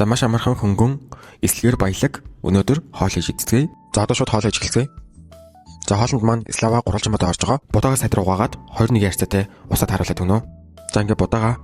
За, маш амархан, хөнгөн, эслэгээр баялаг өнөөдөр хоол хийж идцгээе. За, одоо шууд хоол хийж эхэлцгээе. За, хоолнд маань Слава гурвалжин будаа орж байгаа. Будаагаа сайтар угаагаад 21 харьцаатай усаа тааруулаад өгнө. За, ингээ будаага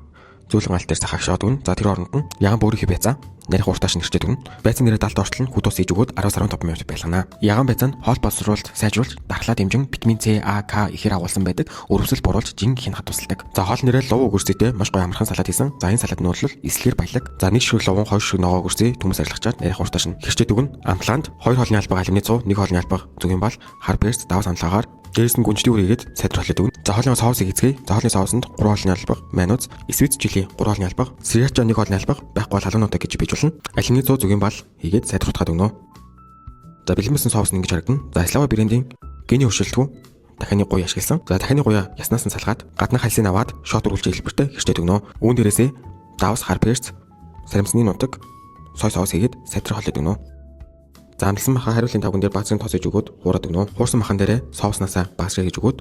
зөөлөн алт дээр захаагшаад өгнө. За, тэр оронд нь ягаан бөөрийнхий байцаа нарийнх ууртааш нь хэрчээд өгнө. Байцан нэрээ далд ортол нь хүд ус хийж өгөөд 10-15 минут байлгана. Ягаан байцаа нь хоол боловсруулалт сайжруулж, дархлаа дэмжин, витамин С, А, К ихээр агуулсан байдаг. Өрөвсөл буруулж, жин хянахад тусалдаг. За, хоол нэрээ лув өгөрсөйтэй маш гоё амархан салат хийсэн. За, энэ салат нь бол эслэгээр баялаг. За, нэг ширхэг луван, хоёр ширхэг ногоо өгөрсөй төмөс арилгачаад нарийнх ууртааш нь хэрчээд өгнө. Амтлаанд хоёр хоолны албага алюминий цуу, нэг хоолны албага зөгийн бал, хар перц, давс амтлагаар дээрс нь гүнжлийн үрээгээд сайдар холиод өгнө. За, хоолны соусыг хийцгээе. За, хоолны соусонд 3 хоолны албага майонез, sweet chili 3 хоолны албага, sriracha 1 хоолны албага, байхгүй бол халуун нутаг гэж бийж болно. Алюминий цуу, зөгийн бал хийгээд сайдар хутгаад өгнө. За, бэлэн болсон соус нь ингэж харагдана. За, Слава брендийн гений хөшөлтгүү дахины гуй ашигласан. За, дахины гуяа яснаас нь салгаад гадна хальсыг аваад шот үргэлж хэлбэртэй хэрчээд өгнө. Үүн дээрээсээ давс, хар перц, саримсны нутаг, сой соус хийгээд сайдар холиод өгнө. За, амлсан маха хариулын тавган дээр баазрын тос хийж өгөөд хуураад өгнө. Хуурсан махан дээрээ соуснаасаа баазрыг хийж өгөөд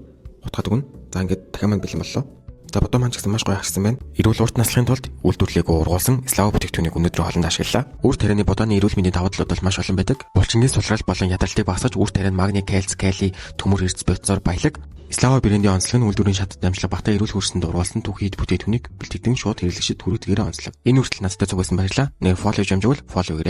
хутгаад өгнө. За, ингээд дахин маань бэлэн боллоо. За, будаа маань ч гэсэн маш гоё хагчсан байна. Эрүүл урт наслахын тулд үйлдвэрлэлээгүй ургуулсан Слава бүтээгдэхүүнийг өнөөдрийн хоолнд ашиглалаа. Үр тарианы будааны эрүүл мэндийн давуу талууд бол маш олон байдаг. Булчингийн сулрал болон ядралтыг багасгаж, үр тарианд магний, кальц, кали, төмөр, эрдэс бодисоор баялаг. Слава брендийн онцлог нь үйлдвэрийн шат дамжлага багатай эрүүл хөрсөнд ургуулсан түүхий эд бүтээгдэхүүнийг бэлтгэдэг шууд хэрэглэгчид хүргэдгээр онцлог. Энэ хүртэл надтай цуг байсан баярлалаа. Нэр follow хийж амжигвал follow гэрээ.